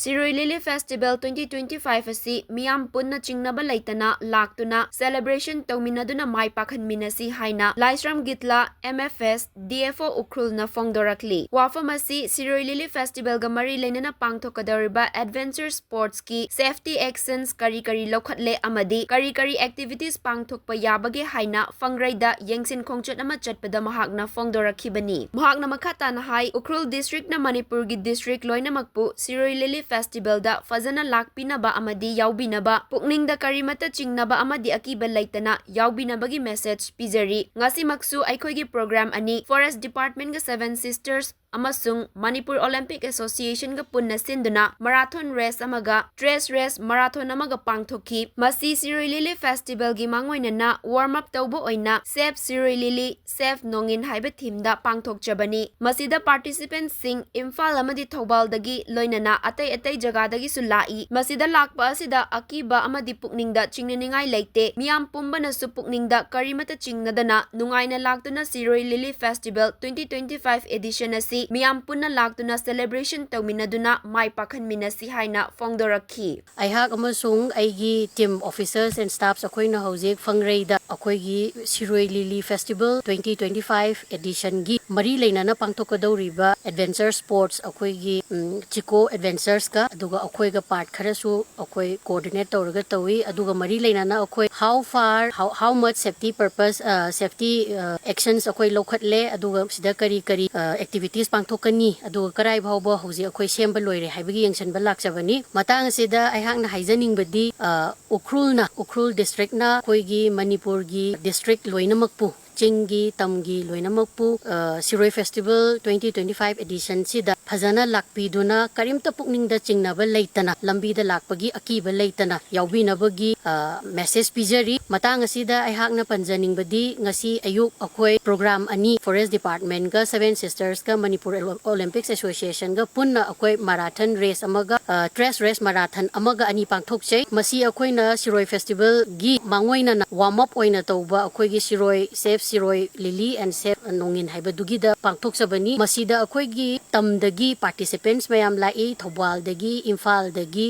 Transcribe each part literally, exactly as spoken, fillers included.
Sirui Lily Festival twenty twenty-five ꯑꯁꯤ ꯃꯤꯌꯥꯝ ꯄꯨꯟꯅ ꯆꯤꯡꯅꯕ ꯂꯩꯇꯅ ꯂꯥꯛꯇꯨꯅ celebration ꯇꯧꯃꯤꯟꯅꯗꯨꯅ ꯃꯥꯏ ꯄꯥꯛꯍꯟꯃꯤꯟꯅꯁꯤ ꯍꯥꯏꯅ ꯂꯥꯏꯁ꯭ꯔꯝ ꯒꯤꯠꯂꯥ, M F S, D F O ꯎꯈ꯭ꯔꯨꯜꯅ ꯐꯣꯡꯗꯣꯔꯛꯂꯤ꯫ ꯋꯥꯐꯝ ꯑꯁꯤ ꯁꯤꯔꯣꯏ ꯂꯤꯂꯤ ꯐꯦꯁꯇꯤꯚꯦꯜꯒ ꯃꯔꯤ ꯂꯩꯅꯅ ꯄꯥꯡꯊꯣꯛꯀꯗꯧꯔꯤꯕ adventure sportsꯀꯤ safety actions ꯀꯔꯤ ꯀꯔꯤ ꯂꯧꯈꯠꯂꯦ ꯑꯃꯗꯤ ꯀꯔꯤ ꯀꯔꯤ activities ꯄꯥꯡꯊꯣꯛꯄ ꯌꯥꯕꯒꯦ ꯍꯥꯏꯅ ꯐꯪꯔꯩꯗ ꯌꯦꯡꯁꯤꯟ ꯈꯣꯡꯆꯠ ꯑꯃ ꯆꯠꯄꯗ ꯃꯍꯥꯛꯅ ꯐꯣꯡꯗꯣꯔꯛꯈꯤꯕꯅꯤ꯫ ꯃꯍꯥꯛꯅ ꯃꯈꯥ ꯇꯥꯅ ꯍꯥꯏ, ꯎꯈ꯭ꯔꯨꯜ districtꯅ ꯃꯅꯤꯄꯨꯔꯒꯤ district ꯂꯣꯏꯅꯃꯛꯄꯨ ꯁꯤꯔꯣꯏ ꯂꯤꯂꯤ ꯐꯦꯁꯇꯤꯚꯦꯜꯗ ꯐꯖꯅ ꯂꯥꯛꯄꯤꯅꯕ ꯑꯃꯗꯤ ꯌꯥꯎꯕꯤꯅꯕ, ꯄꯨꯛꯅꯤꯡꯗ ꯀꯔꯤꯃꯠꯇ ꯆꯤꯡꯅꯕ ꯑꯃꯗꯤ ꯑꯀꯤꯕ ꯂꯩꯇꯅ ꯌꯥꯎꯕꯤꯅꯕꯒꯤ message ꯄꯤꯖꯔꯤ꯫ ꯉꯁꯤꯃꯛꯁꯨ ꯑꯩꯈꯣꯏꯒꯤ program ꯑꯅꯤ Forest Departmentꯒ Seven Sisters ꯑꯃꯁꯨꯡ Manipur Olympic Associationꯒ ꯄꯨꯟꯅ ꯁꯤꯟꯗꯨꯅ marathon race ꯑꯃꯒ trace race marathon ꯑꯃꯒ ꯄꯥꯡꯊꯣꯛꯈꯤ꯫ ꯃꯁꯤ ꯁꯤꯔꯣꯏ ꯂꯤꯂꯤ ꯐꯦꯁꯇꯤꯚꯦꯜꯒꯤ ꯃꯥꯡꯑꯣꯏꯅꯅ warm up ꯇꯧꯕ ꯑꯣꯏꯅ Save Sirui Lily, Save Nongin ꯍꯥꯏꯕ themeꯗ ꯄꯥꯡꯊꯣꯛꯆꯕꯅꯤ꯫ ꯃꯁꯤꯗ participantꯁꯤꯡ ꯏꯝꯐꯥꯜ ꯑꯃꯗꯤ ꯊꯧꯕꯥꯜꯗꯒꯤ ꯂꯣꯏꯅꯅ ꯑꯇꯩ ꯑꯇꯩ ꯖꯒꯥꯗꯒꯤꯁꯨ ꯂꯥꯛꯏ꯫ ꯃꯁꯤꯗ ꯂꯥꯛꯄ ꯑꯁꯤꯗ ꯑꯀꯤꯕ ꯑꯃꯗꯤ ꯄꯨꯛꯅꯤꯡꯗ ꯆꯤꯡꯅꯅꯤꯡꯉꯥꯏ ꯂꯩꯇꯦ꯫ ꯃꯤꯌꯥꯝ ꯄꯨꯝꯕꯅꯁꯨ ꯄꯨꯛꯅꯤꯡꯗ ꯀꯔꯤꯃꯠꯇ ꯆꯤꯡꯅꯗꯅ ꯅꯨꯡꯉꯥꯏꯅ ꯂꯥꯛꯇꯨꯅ ꯁꯤꯔꯣꯏ ꯂꯤꯂꯤ ꯐꯦꯁꯇꯤꯚꯦꯜ twenty twenty-five edition ꯑꯁꯤ ꯃꯤꯌꯥꯝ ꯄꯨꯟꯅ ꯂꯥꯛꯇꯨꯅ celebration ꯇꯧꯃꯤꯟꯅꯗꯨꯅ ꯃꯥꯏ ꯄꯥꯛꯍꯟꯃꯤꯟꯅꯁꯤ ꯍꯥꯏꯅ ꯐꯣꯡꯗꯣꯔꯛꯈꯤ꯫ ꯑꯩꯍꯥꯛ ꯑꯃꯁꯨꯡ ꯑꯩꯒꯤ team officers and staffs ꯑꯩꯈꯣꯏꯅ ꯍꯧꯖꯤꯛ ꯐꯪꯔꯩꯗ ꯑꯩꯈꯣꯏꯒꯤ ꯁꯤꯔꯣꯏ ꯂꯤꯂꯤ ꯐꯦꯁꯇꯤꯚꯦꯜ twenty twenty-five editionꯒꯤ ꯃꯔꯤ ꯂꯩꯅꯅ ꯄꯥꯡꯊꯣꯛꯀꯗꯧꯔꯤꯕ adventure sports ꯑꯩꯈꯣꯏꯒꯤ, ꯎꯝ, ꯆꯤꯀꯣ adventuresꯀ ꯑꯗꯨꯒ ꯑꯩꯈꯣꯏꯒ part ꯈꯔꯁꯨ ꯑꯩꯈꯣꯏ coordinate ꯇꯧꯔꯒ ꯇꯧꯏ꯫ ꯑꯗꯨꯒ ꯃꯔꯤ ꯂꯩꯅꯅ ꯑꯩꯈꯣꯏ how far, how, how much safety purpose, ꯑ, safety, ꯑ, actions ꯑꯩꯈꯣꯏ ꯂꯧꯈꯠꯂꯦ, ꯑꯗꯨꯒ ꯁꯤꯗ ꯀꯔꯤ ꯀꯔꯤ, ꯑ, activities ꯄꯥꯡꯊꯣꯛꯀꯅꯤ, ꯑꯗꯨꯒ ꯀꯔꯥꯏ ꯐꯥꯎꯕ ꯍꯧꯖꯤꯛ ꯑꯩꯈꯣꯏ ꯁꯦꯝꯕ ꯂꯣꯏꯔꯦ ꯍꯥꯏꯕꯒꯤ ꯌꯦꯡꯁꯤꯟꯕ ꯂꯥꯛꯆꯕꯅꯤ꯫ ꯃꯇꯥꯡ ꯑꯁꯤꯗ ꯑꯩꯍꯥꯛꯅ ꯍꯥꯏꯖꯅꯤꯡꯕꯗꯤ, ꯑ, ꯎꯈ꯭ꯔꯨꯜꯅ, ꯎꯈ꯭ꯔꯨꯜ districtꯅ ꯑꯩꯈꯣꯏꯒꯤ ꯃꯅꯤꯄꯨꯔꯒꯤ district ꯂꯣꯏꯅꯃꯛꯄꯨ, ꯆꯤꯡꯒꯤ, ꯇꯝꯒꯤ ꯂꯣꯏꯅꯃꯛꯄꯨ, ꯑ, ꯁꯤꯔꯣꯏ ꯐꯦꯁꯇꯤꯚꯦꯜ twenty twenty-five editionꯁꯤꯗ ꯐꯖꯅ ꯂꯥꯛꯄꯤꯗꯨꯅ, ꯀꯔꯤꯝꯇ ꯄꯨꯛꯅꯤꯡꯗ ꯆꯤꯡꯅꯕ ꯂꯩꯇꯅ, ꯂꯝꯕꯤꯗ ꯂꯥꯛꯄꯒꯤ ꯑꯀꯤꯕ ꯂꯩꯇꯅ ꯌꯥꯎꯕꯤꯅꯕꯒꯤ, ꯑ, message ꯄꯤꯖꯔꯤ꯫ ꯃꯇꯥꯡ ꯑꯁꯤꯗ ꯑꯩꯍꯥꯛꯅ ꯄꯟꯖꯅꯤꯡꯕꯗꯤ, ꯉꯁꯤ ꯑꯌꯨꯛ ꯑꯩꯈꯣꯏ program ꯑꯅꯤ, Forest Departmentꯒ Seven Sistersꯀ Manipur Olympics Associationꯒ ꯄꯨꯟꯅ ꯑꯩꯈꯣꯏ marathon race ꯑꯃꯒ, ꯑ, trace race marathon ꯑꯃꯒ ꯑꯅꯤ ꯄꯥꯡꯊꯣꯛꯆꯩ꯫ ꯃꯁꯤ ꯑꯩꯈꯣꯏꯅ ꯁꯤꯔꯣꯏ ꯐꯦꯁꯇꯤꯚꯦꯜꯒꯤ ꯃꯥꯡꯑꯣꯏꯅꯅ warm up ꯑꯣꯏꯅ ꯇꯧꯕ ꯑꯩꯈꯣꯏꯒꯤ ꯁꯤꯔꯣꯏ Save ꯁꯤꯔꯣꯏ ꯂꯤꯂꯤ ꯑꯦꯟ ꯁꯦꯞ ꯅꯣꯡꯏꯟ ꯍꯥꯏꯕꯗꯨꯒꯤꯗ ꯄꯥꯡꯊꯣꯛꯆꯕꯅꯤ꯫ ꯃꯁꯤꯗ ꯑꯩꯈꯣꯏꯒꯤ ꯇꯝꯗꯒꯤ ꯄꯥꯔꯇꯤꯁꯤꯄꯦꯟꯠꯁ ꯃꯌꯥꯝ ꯂꯥꯛꯏ, ꯊꯧꯕꯥꯜꯗꯒꯤ, ꯏꯝꯐꯥꯜꯗꯒꯤ,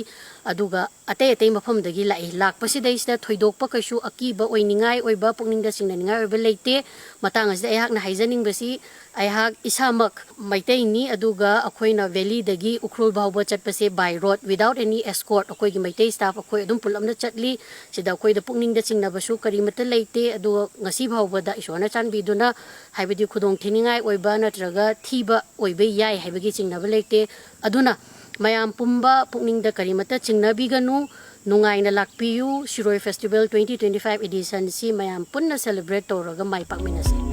ꯑꯗꯨꯒ ꯑꯇꯩ ꯑꯇꯩ ꯃꯐꯝꯗꯒꯤ ꯂꯥꯛꯏ꯫ ꯂꯥꯛꯄꯁꯤꯗꯩꯁꯤꯗ ꯊꯣꯏꯗꯣꯛꯄ ꯀꯩꯁꯨ ꯑꯀꯤꯕ ꯑꯣꯏꯅꯤꯡꯉꯥꯏ ꯑꯣꯏꯕ, ꯄꯨꯛꯅꯤꯡꯗ ꯆꯤꯡꯅꯅꯤꯡꯉꯥꯏ ꯑꯣꯏꯕ ꯂꯩꯇꯦ꯫ ꯃꯇꯥꯡ ꯑꯁꯤꯗ ꯑꯩꯍꯥꯛꯅ ꯍꯥꯏꯖꯅꯤꯡꯕꯁꯤ, ꯑꯩꯍꯥꯛ ꯏꯁꯥꯃꯛ ꯃꯩꯇꯩꯅꯤ, ꯑꯗꯨꯒ ꯑꯩꯈꯣꯏꯅ ꯚꯦꯂꯤꯗꯒꯤ ꯎꯈ꯭ꯔꯨꯜ ꯐꯥꯎꯕ ꯆꯠꯄꯁꯦ by road, without any escort, ꯑꯩꯈꯣꯏꯒꯤ ꯃꯩꯇꯩ ꯁ꯭ꯇꯥꯐ ꯑꯩꯈꯣꯏ ꯑꯗꯨꯝ ꯄꯨꯂꯞꯅ ꯆꯠꯂꯤ꯫ ꯁꯤꯗ ꯑꯩꯈꯣꯏꯗ ꯄꯨꯛꯅꯤꯡꯗ ꯆꯤꯡꯅꯕꯁꯨ ꯀꯔꯤꯃꯠꯇ ꯂꯩꯇꯦ꯫ ꯑꯗꯨꯒ ꯉꯁꯤ ꯐꯥꯎꯕꯗ ꯏꯁꯣꯔꯅ ꯆꯥꯟꯕꯤꯗꯨꯅ, ꯍꯥꯏꯕꯗꯤ ꯈꯨꯗꯣꯡ ꯊꯤꯅꯤꯡꯉꯥꯏ ꯑꯣꯏꯕ ꯅꯠꯇ꯭ꯔꯒ ꯊꯤꯕ ꯑꯣꯏꯕ ꯌꯥꯏ ꯍꯥꯏꯕꯒꯤ ꯆꯤꯡꯅꯕ ꯂꯩꯇꯦ꯫ ꯑꯗꯨꯅ ꯃꯌꯥꯝ ꯄꯨꯝꯕ ꯄꯨꯛꯅꯤꯡꯗ ꯀꯔꯤꯃꯠꯇ ꯆꯤꯡꯅꯕꯤꯒꯅꯨ꯫ ꯅꯨꯡꯉꯥꯏꯅ ꯂꯥꯛꯄꯤꯌꯨ꯫ ꯁꯤꯔꯣꯏ ꯐꯦꯁꯇꯤꯚꯦꯜ twenty twenty five editionꯁꯤ ꯃꯌꯥꯝ ꯄꯨꯟꯅ celebrate ꯇꯧꯔꯒ ꯃꯥꯏ ꯄꯥꯛꯃꯤꯟꯅꯁꯤ꯫